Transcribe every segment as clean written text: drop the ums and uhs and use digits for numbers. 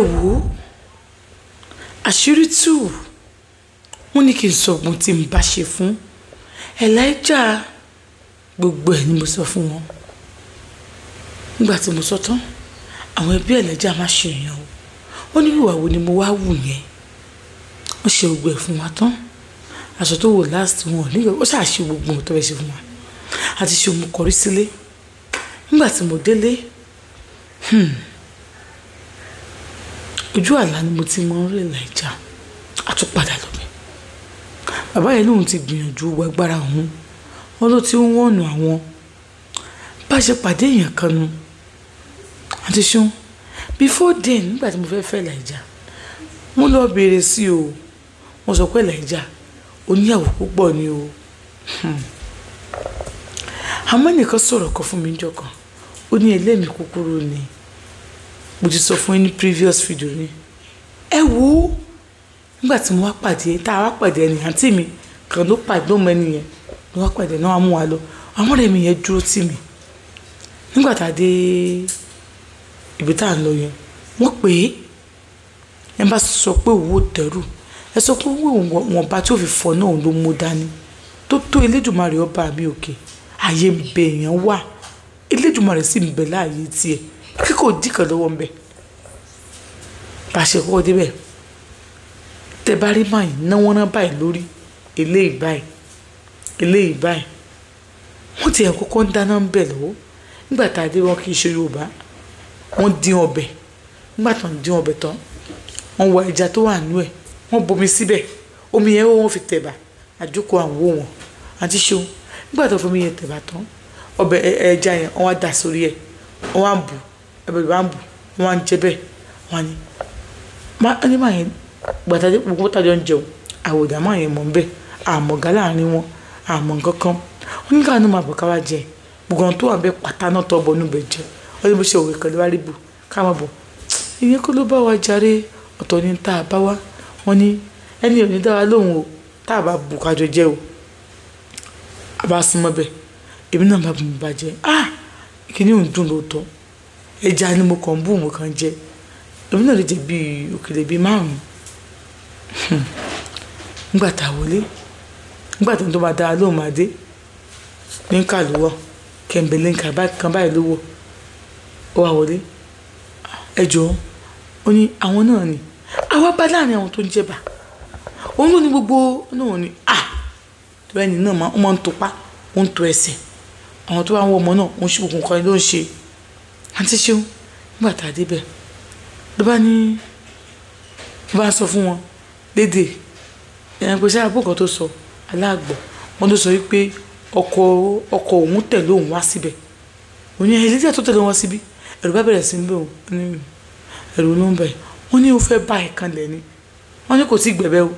Ẹ wò ó, àṣírí tú. Wọ́n ní kí n sọ ogun tí n bá ṣe fún Elijah. Gbogbo ẹ̀ ni mo sọ fún wọn. Nígbà tí mo sọ tán, àwọn ẹbí Elijah má ṣe èèyàn o. Wọ́n ní ìwà wo ni mo wá wù yẹn? Wọ́n ṣe gbogbo ẹ̀ fún wa tán. Aṣọ tó wò last wọn nígbà ó ṣàṣe gbogbo ohun tó fẹ́ ṣe fún wa àti ṣe. Mo kọrí sílé. Nígbà tí mo délé, ojú àlá ni mo ti mọ rí Elijah. Àtúpadà lọ́bẹ̀. Bàbá yẹn lòun ti gbìyànjú gbogbo agbára òun. Wọn ló ti ń wọ̀nù àwọn bá ṣe pàdé èèyàn kan nu àti ṣeun. Before then, nígbà tí mo fẹ́ fẹ́ Elijah, mo lọ béèrè sí o. Wọ́n sọ pé Elijah oníyàwó púpọ̀ ni o. Àmọ́ ẹnìkan sọ̀rọ̀ kan fún mi níjọ́ kan. Ó ní ẹlẹ́mìí kúkúrú ni. Mo ti sọ fún yín ní previous video ni. Ẹ wo, nígbà tí mo wá pàdé, tá a wá pàdé ẹni, àǹtí mi kan ló pàdé, ló mọ ẹni yẹn ló wá pàdé náà, wá mú wa lọ. Àwọn ọ̀rẹ́ mi yẹn dúró tì mí. Nígbà tá a dé ibi tá à ń lọ yẹn, wọ́n pè é. Ẹ bá sọ pé òwò tẹ̀rù, ẹ sọ pé owó wọn bá tí ò fi fọ náà ló mú dání tó tó. Elédùmarè ọba mi òkè, ààyè ń bẹ, èèyàn wà, Elédùmarè sì ń bẹ láàyè tiẹ̀, kíkò dìkan lọ́wọ́ ń bẹ. Bá a ṣe kọ́kọ́ débẹ̀, tẹ bá rí báyìí náwó náà báyìí lórí eléyìí báyìí, eléyìí báyìí, wọ́n ti ẹ̀ kọ́kọ́ ń dáná ń bẹ̀ lọ́wọ́. Nígbà tá a dé, wọn kì í ṣe Yorùbá. Wọ́n dín ọbẹ̀. Nígbà tó ń dín ọbẹ̀ tán, wọ́n wá ẹja tó wà nínú ẹ̀, wọ́n bomi síbẹ̀. Omi yẹn wọ́n fi tẹ̀bà àjókòó àwọn wò wọ́n àti ṣeun. Nígbà tó fomi yẹn tẹ̀bà tán, ọbẹ̀ ẹja yẹn, wọ́n wá dà sórí ẹ̀, wọ́n wá ń bù ẹbẹ̀, wọ́n á ń bù, wọ́n wá ń jẹ bẹ́ẹ̀. Wọ́n á ní máa yẹn gbàtàdé gbogbo tàjọ ń jẹun. Àwòdà máa yẹn mọ̀ ń bẹ́ẹ̀, àmọ̀gá láàrin wọn, àmọ̀ nǹkan kan. Wọ́n ní káwọn náà máa bọ̀ ká wá jẹ. Gbogbo àwọn tó wà bẹ́ẹ̀ pátá náà tọ́ bọ̀ níbẹ̀ jẹ. Wọ́n ní bó ṣe òwe kan ló wá rí bù ká máa bọ̀. Ìyẹn kó ló bá wa jàre, ọ̀tọ̀ ní tá a bá wá. Wọ́n ní ẹni ò ní dá wa lóhùn o, tá a bá bù kájọ jẹ o. A bá súnmọ́ bẹ́ẹ̀, èmi náà bá bù mí bàjẹ́. Ah, kíní ò ń dùn lóòótọ́. Ẹja ni mo kàn ń bù, mo kàn jẹ. Èmi náà lè jẹ bíi òkèlè bíi márùn-ún. Nígbà tá a wọlé, nígbà tó ń tó máa dá wa lóhùn máa dé ní kàlùwọ̀ kẹ̀mbẹ̀lẹ̀ kan báyìí ló wọ̀. Ó wá wọlé. Ẹ jọ̀ọ́, ó ní àwọn náà ni àwa bá láàrin àwọn tó ń jẹba. Òun ló ní gbogbo náà ni. Ah, tó ẹni náà máa ń topá, ó ń to ẹsẹ̀ àwọn tó bá ń wọ ọmọ náà, ó ń ṣe gbogbo nǹkan ló ń ṣe. Àǹtí ṣeun, nígbà tá a débẹ̀, ló bá ní, ló bá sọ fún wọn lédè ẹ̀yàn pé sáà bókan tó sọ aláàgbọ̀. Wọn ló sọ wípé ọkọ òun tẹ̀lé òun wá síbẹ̀. Òun ní ẹ̀ẹ́dẹ́gbẹ̀ tó tẹ̀lé òun wá síbí. Ẹ̀rù bá bẹ̀rẹ̀ sí ń bẹ̀ òun ní ẹ̀rù ló ń bẹ̀. Wọ́n ní ó fẹ́ bá ẹ̀ kan lẹ̀ ni. Wọ́n ní kò tí ì gbẹ̀bẹ̀ o.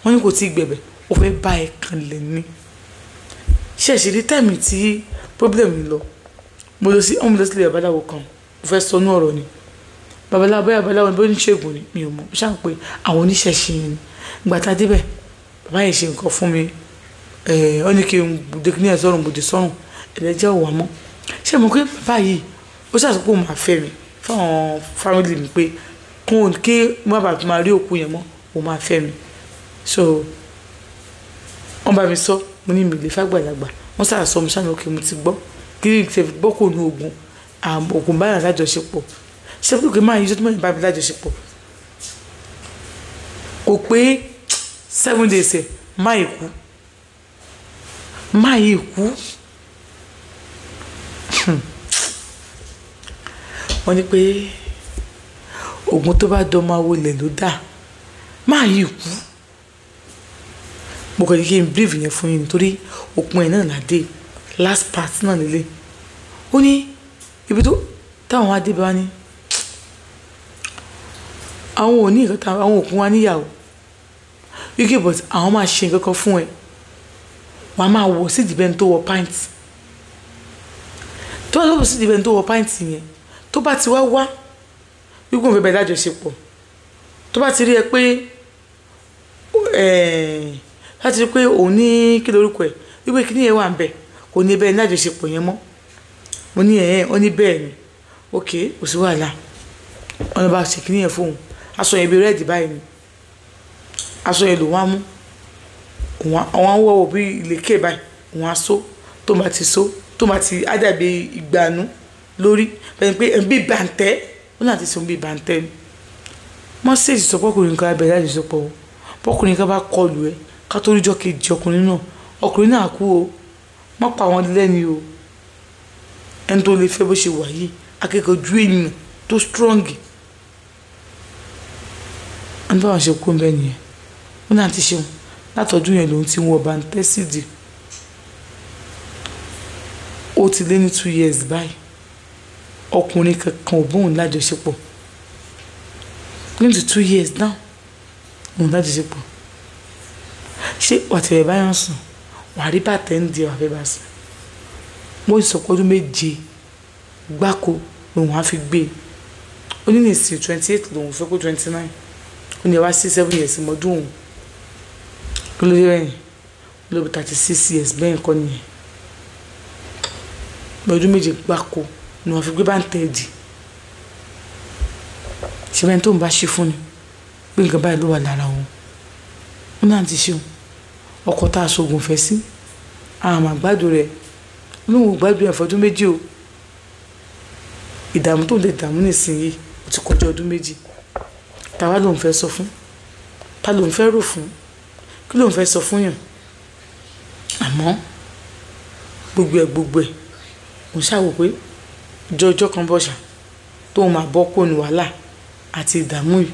Wọ́n ní kò tí ì gbẹ̀bẹ̀, ó fẹ́ bá ẹ̀ kan lẹ̀ ni. Ṣẹ̀ṣẹ̀ rí time tí problem ń lọ, mo lọ sí, wọ́n mú lọ sílé babaláwo kan. Mo fẹ́ sọ inú ọ̀rọ̀ ni babaláwo, bóyá babaláwo ni, bóyá oníṣègùn ni, mi ò mọ̀. Mo ṣáà ń pe àwọn oníṣẹ̀ṣe yẹn ni. Ìgbà tá a débẹ̀, bàbá yẹn ṣe nǹkan fún mi. Ó ní kí n dé ní ẹ̀ sọ́run, mo dé sọ́run, ẹ̀lẹ́jẹ̀ ò wá mọ́. Ṣé mo pé bàbá yìí ó ṣàṣọ pé òun máa fẹ́ mi fáwọn family mi, pé kóun kí má bàa fi máa rí òkú yẹn mọ́, òun máa fẹ́ mi. So wọ́n bá mi sọ, mo ní mi lè fàgbàlagbà. Wọ́n ṣàṣọ, mo ṣàní okay, mo ti gbọ́. Kí ni ṣe gbọ́ kò ní ogun ogun báyà lájọṣepọ̀? Ṣé pé kí máa yíṣọ́ tó máa bá mi lájọṣepọ̀? Kò pé 7 days ẹ̀ má yìí kú, má yìí kú. Wọ́n ní pé oògùn tó bá dán máa wọlé ló dà, má yìí kú. Mo kàn ní kí n brief yẹn fún yín nítorí òpin ẹ̀ náà ládé, last part náà lélẹ̀. Ó ní ibi tó táwọn wá dé bá ní àwọn ò ní nǹkan táwọn àwọn òkun wa níyàwó wíkẹ́, but àwọn máa ṣe nǹkan kan fún ẹ, wàá máa wọ̀ sí ìdìbẹ́ni tó wọ pant. Tó bá wọ̀ sí ìdìbẹ́ni tó wọ pant yẹn, tó bá ti wá wá wípé òun fẹ́ bẹ́ẹ̀ lájọṣepọ̀, tó bá ti rí ẹ pé láti rí pé òun ní kí lorúkọ ẹ, wípé kí ni ẹ wà ń bẹ̀, kò ní bẹ́ẹ̀ lájọṣepọ̀ yẹn mọ́. Mo ní ẹ̀ ó ní bẹ́ẹ̀ ni. Ok, kò sí wàhálà. Ọ̀nà bá ṣe kíní yẹn fóun, aṣọ yẹn bí rẹ́ẹ̀dì báyìí ni aṣọ yẹn lòun á mú, òun á wọ̀wọ̀ bí ìlékè báyìí, òun á so, tó máa ti so, tó máa ti ádàbí ìgbànú lórí bẹ́ẹ̀ ni pé bí bàǹtẹ́ ó náà ti sọ bí bàǹtẹ́ ni. Wọ́n ṣèṣì sọ pọ́kùnrin kan abẹ́rẹ́ àjọṣepọ̀ o, pọ́kùnrin kan bá kọlù ẹ ká tó ríjọ́ kejì ọkùnrin náà, ọkùnrin náà kú o, wọ́n pa àwọn lẹ́ni o. Ẹni tó lè fẹ́ bó ṣe wà yìí, akẹ́kọ̀ọ́ ju ènìyàn tó strong. Ẹni báwọn ṣe kú bẹ́ẹ̀ nìyẹn. Ó náà ti ṣeun látọdún yẹn lòun ti ń wọ bàǹtẹ́ sídìí. Ó ti lé ní 2 years báyìí, ọkùnrin kankan ò bóun lájọṣepọ̀. Going to 2 years now, òun lájọṣepọ̀. Ṣé wàtẹ̀rẹ̀ báyọ̀ sùn, wàá rí bàtẹ́ ń di wàá fẹ́ bá sùn. Wọ́n sọ pé ọdún 7 gbáko lòun á fi gbé e. Ó ní nìsín 28 lòun fẹ́ kó 29. Ó ní ẹ wá sí 7 years mọ́dún òun. Kí ló dé bẹ́yẹn? Ó lọ bí 36 years bẹ́ẹ̀ kọ́ nìyẹn. Ọdún 7 gbáko ni wọ́n fi gbé bàǹtẹ́ dì. Ṣé bẹ́ẹ̀ ni tó ń bá ṣe fún ni pé nǹkan báyìí ló wà lára òun. Ó náà ti ṣeun. Ọkọ tá a ṣoògùn fẹ́ sí, àmọ́ àgbàdo rẹ̀ lóun ò gbádùn ẹ̀ fọdún 2 o. Ìdààmú tó ń lè dààmú nísìnyí ó ti kọjá ọdún 2. Tàwa lòun fẹ́ sọ fún, ta lòun fẹ́ rò fún, kí lòun fẹ́ sọ fún yàn. Àmọ́ gbogbo ẹ̀ òun ṣàwò pé ọjọ́ kan bọ̀ṣà tóun máa bọ́ kó nu wàhálà àti ìdààmú yìí.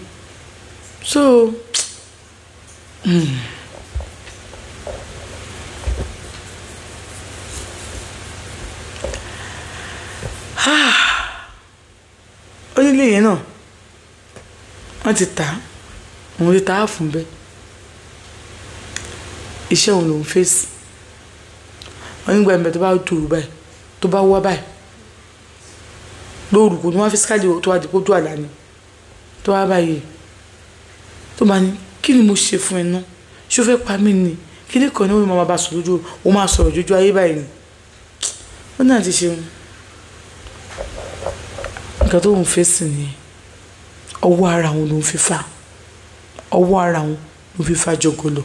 So onílé yẹn náà wọ́n ti tà á, òun ti tà á fún bẹ́ẹ̀. Iṣẹ́ òun lòun fèsì. Wọ́n nígbà mẹ́ta tó bá dùrù báyìí, tó bá wá báyìí lóru kò ní wọ́n fisikálì tó wá di kó dùn àlá ni tó wá báyìí tó máa ní kí ni mo ṣe fún ẹ náà, ṣé o fẹ́ pa mí ni, kí ni kan ní wọ́n máa bá sùn lójú, o máa sọ̀rọ̀ lójú ayé báyìí ni. Ó náà ti ṣe nǹkan tó ń fèsì ni ọwọ́ ara òun ló ń fi fà, ọwọ́ ara òun ló fi fà jọgọlọ.